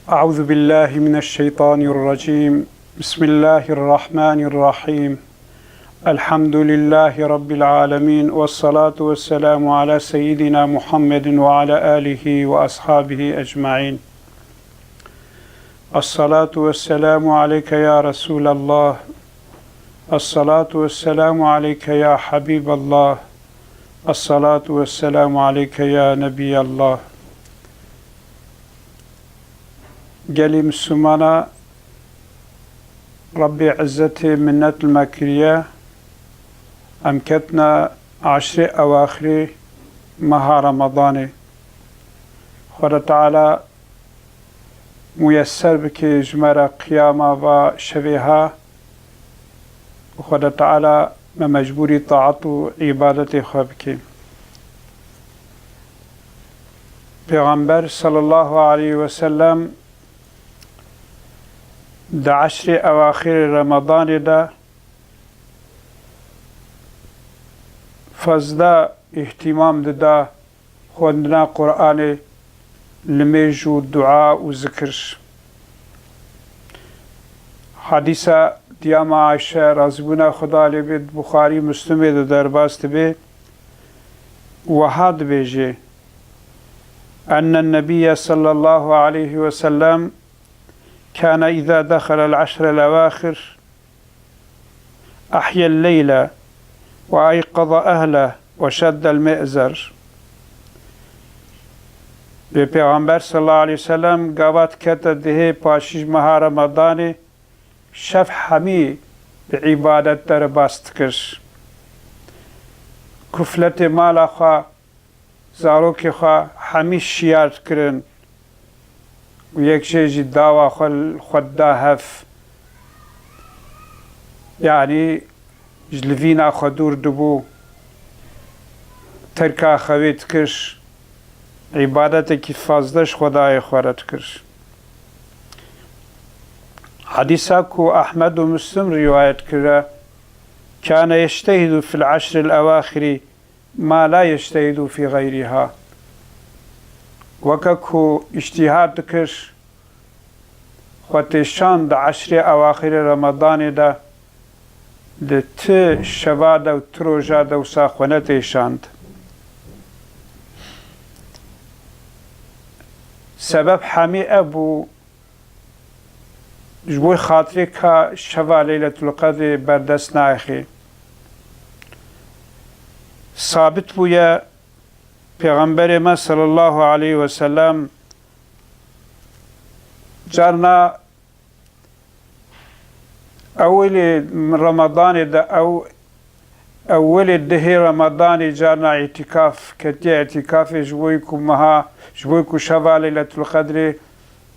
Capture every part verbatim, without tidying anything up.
أعوذ بالله من الشيطان الرجيم. بسم الله الرحمن الرحيم. الحمد لله رب العالمين، والصلاة والسلام على سيدنا محمد وعلى آله وأصحابه أجمعين. الصلاة والسلام عليك يا رسول الله. الصلاة والسلام عليك يا حبيب الله. الصلاة والسلام عليك يا نبي الله. Gelî Mislimana, Rebbê Îzzetê minnet li me kiriye. Em ketine eşrê ewaxirê meha Remadanê. Xweda Teala muyesser bike ji me re qiyama va şevê ha û Xweda Teala me mecbûrî taat û îbadetê xwe bike. Pêxember sallallahu aleyhi ve sellem di eşrê ewaxirê Remadanê de fazla îhtimam dida xwendina Qur'anê, nimêj û dua û zikir. Hadîsa diyama Ayşe, razîbûna Xweda lê bê, di Buxarî Muslimê de derbas dibe, wiha dibêje: أن النبي صلى الله عليه وسلم كان إذا دخل العشر الأواخر أحيا الليل وأيقظ أهله وشد المئزر. Lê Pêxember sallallahu aleyhi ve sellem gava dikete dihê paşî ji meha Remadanê, şev hemî bi îbadet derbas dikir. Kufletê mala xwe, zarokê xwe hemî şiyar dikirin û yek jê jî dawa xwe li xwe dida hev. Yanî ji livîna xwe dûr dibû, terka xewê dikir, îbadetekî fazla ji Xwedayê xwe re dikir. Hadîsa ku Ehmed û Muslim rîwayet kire: كان يجتهد في العشر الأواخر ما لا يجتهد في غيرها. Weke ku îctîhad dikir, xwe têşand di eşrê ewaxirê Remadanê de, di ti şeva de û ti roja de wisa xwe netêşand. Sebeb hemî ev bû, ji bo xatirê ka şeva Leyletul Qedrê berdest naxê. Sabit bûye Pêxemberê me sallallahu aleyhi ve sellem carna ewilê Remadanê de, ew ewilê dihê Remadanê carna îtîkaf ketiye îtîkafê ji bo ku meha, ji bo ku şeva Leyletul Qedrê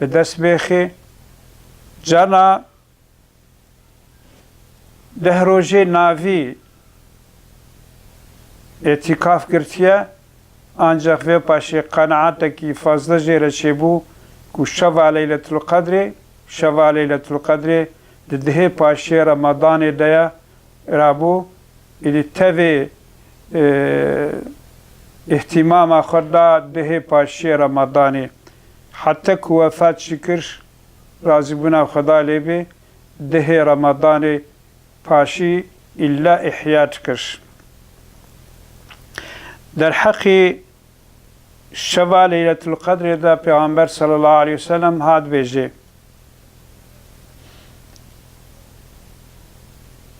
bi dest bêxê. Carna deh rojê navî îtîkaf girtiye, ancax vê paşê qenaetekî fazla jê re çêbû ku şeva Leyletul Qedrê, şeva Leyletul Qedrê di dihê paşê Remadanê de ye, rabû, îdî tevê, e, îhtîmama xwe da dihê paşê Remadanê. Heta ku wefat jî kir, razîbûna Xweda lê bê, dihê Remadanê paşî îlla îhya dikir. Derheqî şeva Leyletul Qedrê de Pêxember sallallahu aleyhi ve sellem hat bêjê: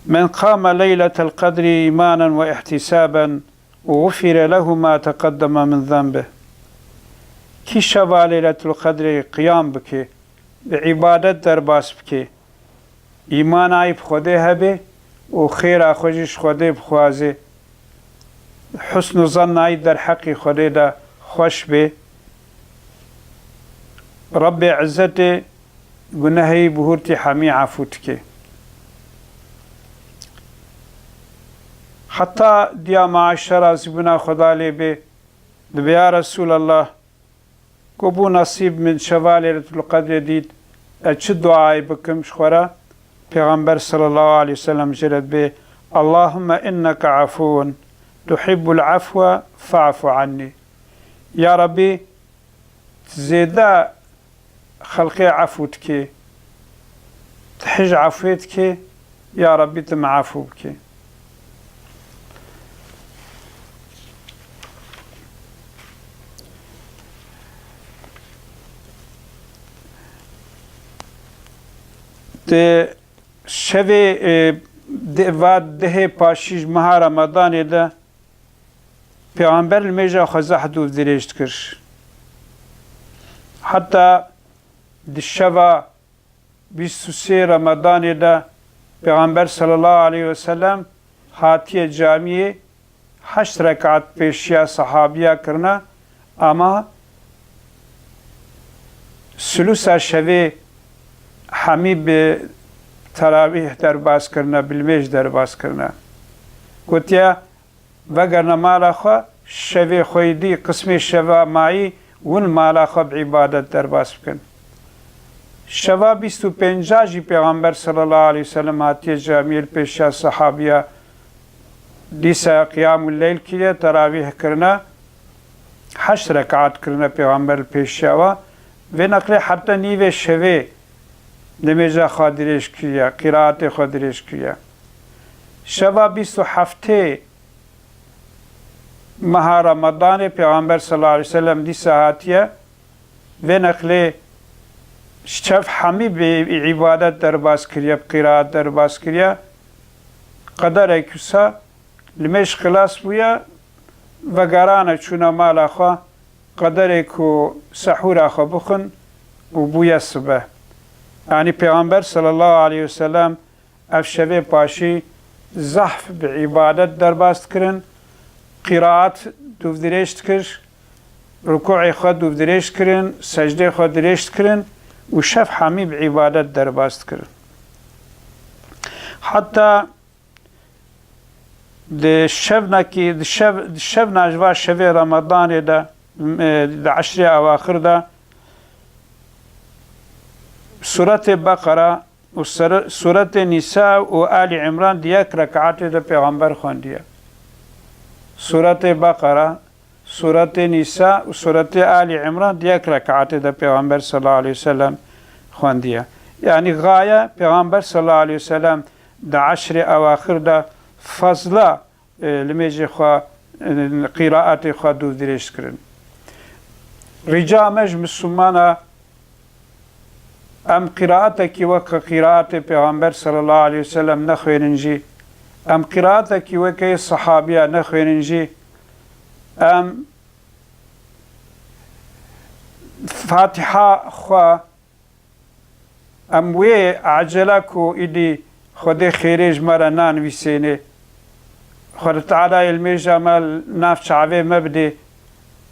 من قام ليلة القدر إيمانا واحتسابا غفر له ما تقدم من ذنبه. Kî şeva Leyletul Qedrê qiyam bike, bi îbadet derbas bike, îmanayî bi Xwedê hebe û xêra xwe jî ji Xwedê bixwaze, husn û zannayî derheqî Xwedê de xweş bê, Rebbê Îzzetê gunehê wî bihurtî hemî efû dike. Heta diya me Ayşe, razîbûna Xweda lê bê, dibê: Ya Resûlallah, ku bû nesîb min şeva Leyletul Qedrê dît, ez çi duayê bikim ji xwe re? Pêxember sallallahu aleyhi ve sellem jê re dibê: اللهم إنك عفو تحب العفو فاعف عني. Ya Rebbî, tu zêde xelqê efû dikê. Tu hij efûyê dikê, ya Rebbî tu min efû bikê. Di şevê, e, di, va dehê paşî ji meha Remedanê de Pêxember li mêja xwe zehf dûv dirêj dikir. Heta di şeva bîst û sê Remedanê de Pêxember sallallahu aleyhi ve sellem hatiye camiyê heşt rekat pêşiya sehabiya kirine, ama sulusa şevê hemî bi teravîh derbas kirine, bi limêj derbas kirine. Gotiye, vegerine mala xwe, şevê xwe yî dî, qismê şeva mayî, hûn mala xwe bi îbadet derbas bikin. Şeva bîst û pênca jî Pêxember sallallahu aleyhi ve sellem hatiye camiyê li pêşiya sehabiya dîsa qiyamul leyl kiriye, teravîh kirine, heşt rekat kirine Pêxember li pêşiya we. Vê neqlê heta nîvê şevê nimêja xwe dirêj kiriye, qîraatê xwe dirêj kiriye. Şeva bîst û heftê meha Remedanê Pêxember sallallahu aleyhi ve sellem dîsa hatiye. Vê neqlê şev hemî bi îbadet derbas kiriye, bi qîraat derbas kiriye. Qederek wisa limêj xilas bûye, vegerane çûne mala xwe, qederê ku sehûra xwe bixwin û bûye sibe. Yanî Pêxember sallallahu aleyhi ve sellem ev şevê paşî zehf bi îbadet derbas dikirin, qîraat dûvdirêj dikir, rukûê xwe dûvdirêj dikirin, secdê xwe dirêj dikirin û şev hemî bi îbadet derbas dikirin. Heta di şevnekî, di şev, di şevna ji va şevê Remedanê de, e, di eşrê ewaxir de, Suretê Beqera û sere-, Suretê Nîsa û Alî Îmran di yek rekatê de Pêxember xwendiye. Suretê Beqera, Suretê Nîsa û Suretê Alî Îmran di yek rekatê de Pêxember sallallahu aleyhi ve sellem xwendiye. Yanî gaye Pêxember sallallahu aleyhi ve sellem di eşrê ewaxir de fazla, e, limêjê xwe, e, qîraetê xwe dûvdirêj dikirin. Rica me ji Mislimana, em qîraetekî weke qîraetê Pêxember sallallahu aleyhi ve sellem nexwênin jî, em qîraetekî weke yê sehabiya nexwênin jî, em Fatiha xwe, em wê ecele ku îdî Xwedê xêrê ji me re nanivîsênê, Xwedê Teala ê limêja me li nav çavê me bidê,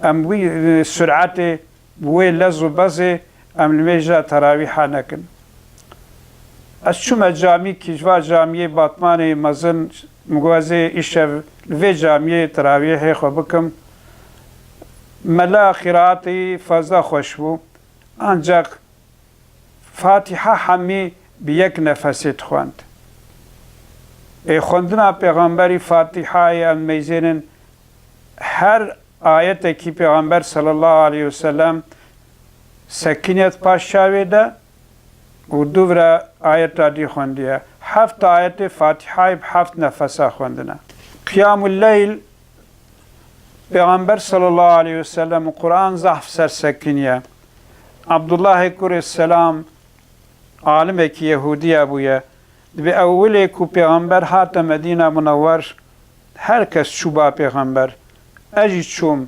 em wî, e, suretê, bi wê lez û bezê em limêja terawîha nekin. Ez çûme camîkî, ji va camiyê Batmanê mezin, min got ez ê îşev li vê camiyê terawîhê xwe bikim. Mela qîraatê fazla xweş bû. Ancak Fatiha hemî bi yek nefesê dixwend. Ê xwendina Pêxemberî Fatihayê em meyzênin her ayetekî Pêxember sallallahu aleyhi ve sellem sekiniye di paş çavê de û dûvre ayeta dî xwendiye. Heft ayetê Fatihayê bi heft nefesa xwendine. Qiyamul Leyl Pêxember sallallahu aleyhi ve sellem û Quran zahf ser sekiniye. Abdullahê kurê Selam alimekî Yehûdiya bûye. Dibê ewilê ku Pêxember hate Medîna Munewwer, her kes çû ba Pêxember. Ez jî çûm,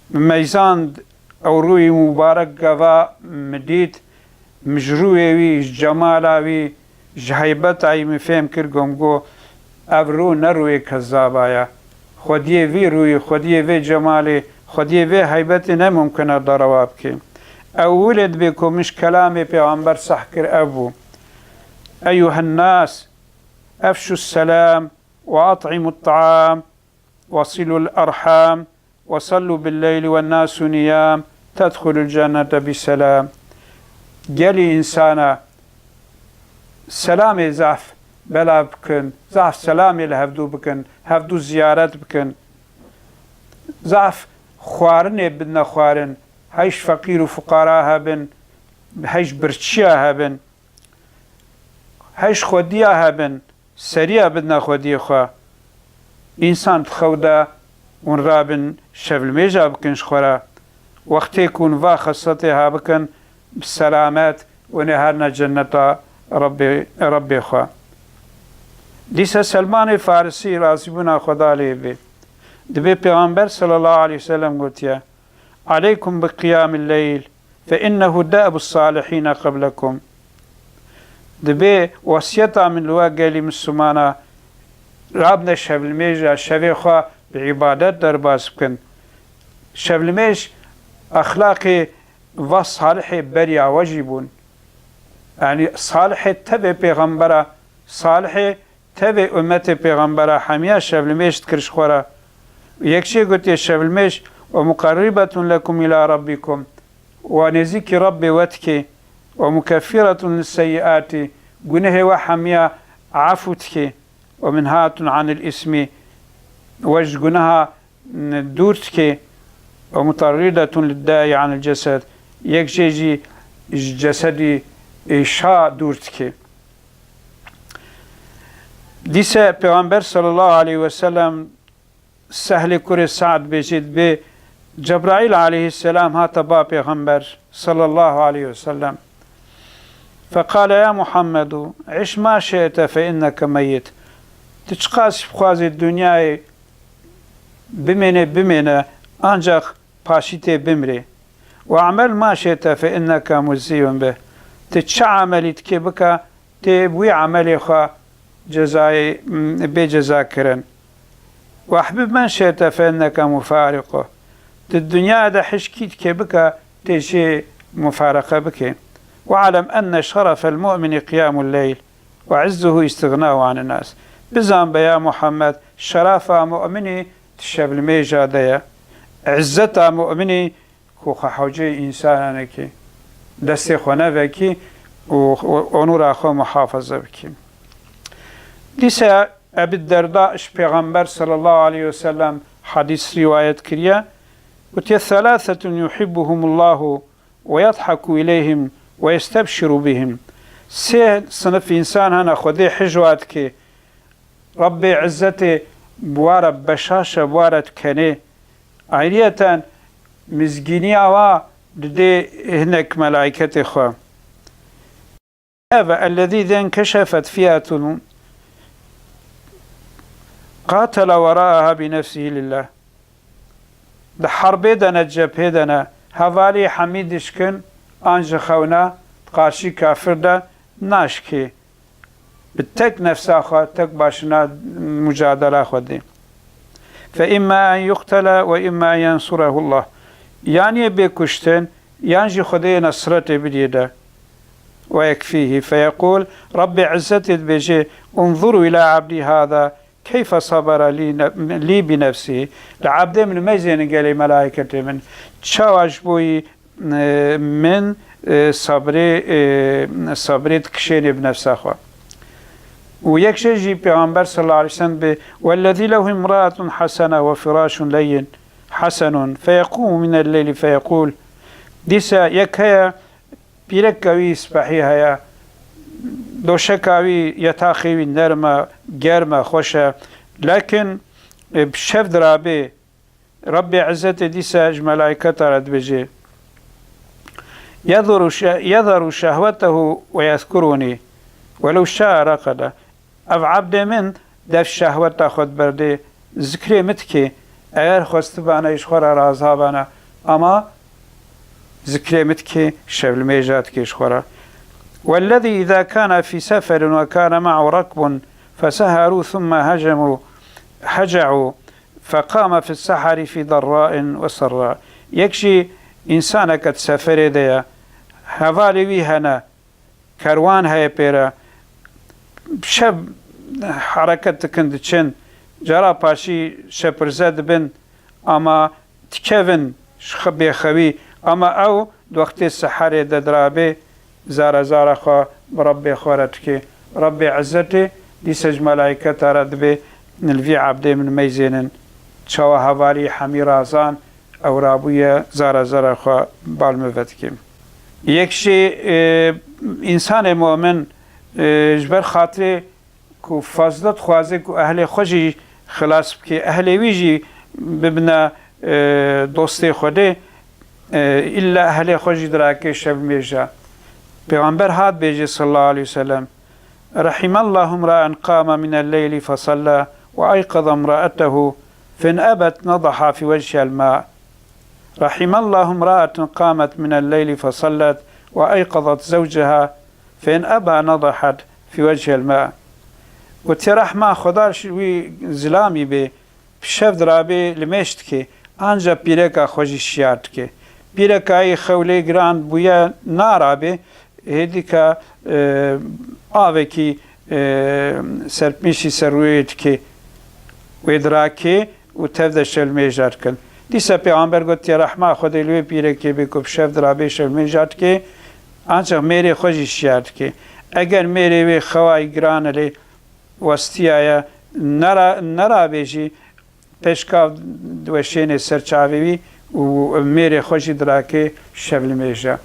min meyzand, ew rûyê mubarek gava min dît, min ji rûyê wî, ji cemala wî, ji heybeta wî min fêm kir, got, min got, ev rû ne rûyê kezaba ye. Xwediyê vî rûyê, xwediyê vê cemalê, xwediyê vê heybetê ne mumkin e derewa bikê. Ewilê dibê ku min ji kelamê Pêxember seh kir ev bû. Eyyuhen nas, efşu selam, وأطعموا الطعام، وصلوا الأرحام، وصلوا بالليل والناس نيام، تدخلوا الجنة بسلام. Gelî însana selamê zaf belav bikin, zaf selamê li hevdû bikin, hevdû ziyaret bikin. Zaf xwarinê bidine xwarin, heyş feqîr û fuqara hebin, hej birçiya hebin, hej xwediya hebin, seriya bidine xwediyê xwe. Însan di xew de hûn rabin şevlimêja bikin ji xwe re. Wextê ku hûn va xesletê ha bikin, bi selamet hûn ê herine cenneta Rebbê, Rebbê xwe. Dîse Selmanê Farisî razîbûna Xweda lê bê. Dibê Pêxember sallallahu aleyhi ve sellem gotiye, "Aleykum bi qiyamil leyl, fe innehu da'bu salihîne qeblekum." Dibê wesiyeta min li we gelî Mislimana, rabne şevlimêja şevê xwe bi îbadet derbas bikin. Şevlimêj exlaqê va salihê beriya we jî bûn. Yanî salihê tevê pêxembera, salihê tevê ummetê pêxembera hemiya şevlimêj dikir ji xwe re. Yek jê gotiye şevlimêj, "Ve muqerribetun lekum ila rabbikum." Wa nêzîkî Rebbê we dikê. "Ve mukeffiretun li seyyiati." Gunehê we hemiya efû dikê. "Ve minhatun anil ismi." We ji guneha dûr dikê. "Ve mutarridetun liddai anil cesed." Yek jê jî ji cesedî êşa dûr dikê. Dîse Pêxember sallallahu aleyhi ve sellem Sehlê kurê Sa'd bêjê dibê Cebraîl aleyhisselam hate ba Pêxember sallallahu aleyhi ve sellem. Feqale ya Muhammedu, iş ma şe'te fe inneke meyyit. Tu çiqas bixwazî dinyayê bimêne, bimêne, ancak paşî tê bimrê. Ve amel ma şe'te fe inneke muziyun bih. Tu çi amelî dikê bike, tê bi wî emelê xwe cezayê, m, bê ceza kirin. Ve ahbib men şe'te fe inneke mufariqu. Di dinya de hişkî dikê bike, tê jê mufareqe bikê. Ve alem enne şerefel mu'mini qiyamul leyl ve izzuhu istignahu anin nas. Bizan be ya Muhammed, şerafa mu'minî di şevlimêja de ye. İzzeta mu'minî ku xwe hewceyê însanan nekî, destê xwe nevekî û, û onûra xwe muhafaza bikî. Dîse Ebî Derda ji Pêxember sallallahu aleyhi ve sellem hadîs rîwayet kiriye, gotiye, "Thelâthetun yuhibbuhumullahu ve yedhaku ileyhim ve yestebşiru bihim." Sê sinif însan hene Xwedê hicwa dike, Rebbê Izzetê bi wa re beşaş e, bi wa re dikenê. Ayriyeten mizgîniya wa didê hinek melayketê xwe. Ev ellezî zenkeşefet fiyatun qatele weraaha bi nefsihi lillah. Di herbê de ne, cephê de ne, hevalî hemî dişkin an ji xewna qarşî kafir de naşkê. Bi tek nefsa xwe, tek başina mucadela xwe dê. Fe imma en yuqtela ve imma en yensurehullah. Yan yê bê kuştin, yan jî Xwedê nesretê bidiyê de. Ve yekfîhî. Fe yeqûl, Rebbê Izzetê dibêje, unzuru ila abdî hada, keyfe sabara lî ne-, lî bi nefsî. Li ebdê min meyzênin gelê melayketê min. Çawa ji bo yî e, min, e, sabrê, e, sabrê dikişênê bi nefsa xwe. Û yek jê jî Pêxember sallallahu aleyhi ve sellem bi, "Wellezî lehu imraatun hasene ve firâşun leyyin hasenun, feyeqûmu minel leyli feyeqûl." Dîsa yek heye, pîreka wî spehî heye, doşeka wî, yetaxê wî nerm e, germ e, xweş e. Lakin, e, bi şev dirabê, Rebbê Izzetê dîsa ji melayketa re dibêje, "Yezuru şe-, yezeru şehwetehu ve yezkuruni, welev şa'a rakada." Ev ebdê min dev şehweta xwe diberdê, zikrê min dikê, eger xwestibane ji xwe re razabane, ama zikrê min dikê, şevlimêja dikê ji xwe re. Wellezî izâ kâne fî seferin ve kâne me'ahu rakbun feseherû thumme hecemû, heca'û, feqame fis seheri fî darrain ve sarra. Yek jî însaneke di seferê de ye, hevalê wî hene, kerwan heye pê re, şev hereket dikin diçin, cara paşî şepirze dibin, ama dikevin ji xe-, bêxewî, ama ew di wextê seherê de dirabê, zara zara xwe bi Rebbê xwe re dikê. Rebbê Izzetê dîse ji melayketa re dibê, "Li vî ebdê min meyzênin, çawa hevalî hemî razan, ew rabûye zara zara xwe bal min vedikê." Yek jî, e, însanê momin, e, ji ber xatirê ku fazla dixwaze ku ehlê xwe jî xilas bike, ehlê wî jî bibine, e, dostê Xwedê, e, îlla ehlê xwe jî dirake şevmêja. Pêxember hat bêje sallallahu aleyhi ve sellem, رحم الله امرأ قام من الليل فصلى وأيقظ امرأته فإن أبت نضح في وجهها الماء. رحم الله امرأة قامت من الليل فصلت وأيقظت زوجها فإن أبى نضحت في وجهها الماء. Gotiye, rehma Xweda ji wî zilamî bê, bi şev dirabê limêj dike, anca pîreka xwe jî şiyar dike. Pîreka yê xew lê giran bûye, narabe, hêdîka, e, avekî, e, serpmîşî ser rûyê dike, wê dirake û tev de şevlimêja dikin. Dîsa Pêxember gotiye, rehma Xwedê li wê pîrekê bê ku bi şev dirabê şevlimêja dike, ancax mêrê xwe jî şiyar dike. Eger mêrê wê xewayî giran e lê westiyaye, nera-, nerabê jî, pêşkav diweşêne ser çavê wî û mêrê xwe jî dirake şevlimêja.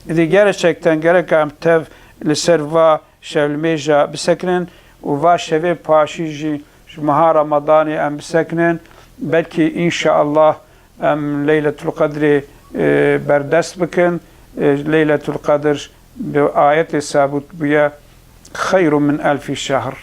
Îdî gerçekten gerek em tev li ser va şevlimêja bisekinin û va şevê paşî jî ji meha Ramadanê em bisekinin. Belkî înşeallah em Leyletul Qedrê, e, berdest bikin. E, Leyletul Qedr bi ayetê sabût bûye, xeyrun min elfî şehr.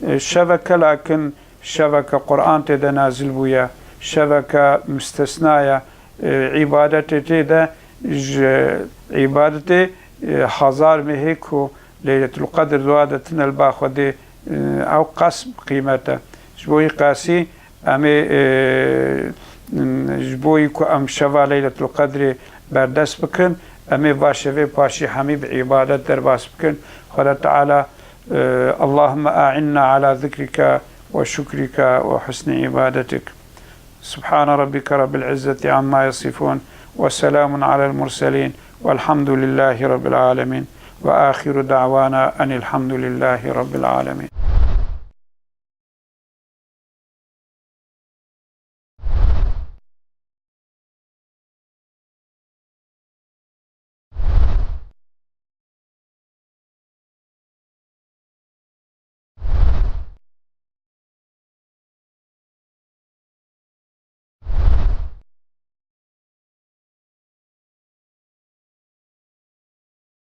E, şeveke lakin şeveke Quran tê de nazil bûye, şeveke mistesna ye, e, îbadetê tê de ji îbadetê, e, hezar mehê ku Leyletul Qedr dua de tine li ba Xwedê, e, ew qas bi qîmet e. Ji bo wî qasî em ê, e, ji bo wî ku em şeva Leyletul Qedrê berdest bikin, em ê va şevê paşî hemî bi îbadet derbas bikin. Xweda Teala, e, Allahümme a'inna ala zikrika ve şükrika ve husni ibadetik. Subhane rabbike rabbil izzeti amma yasifun ve selamun alel murselin velhamdülillahi rabbil alemin ve ahiru da'wana enilhamdülillahi rabbil alemin.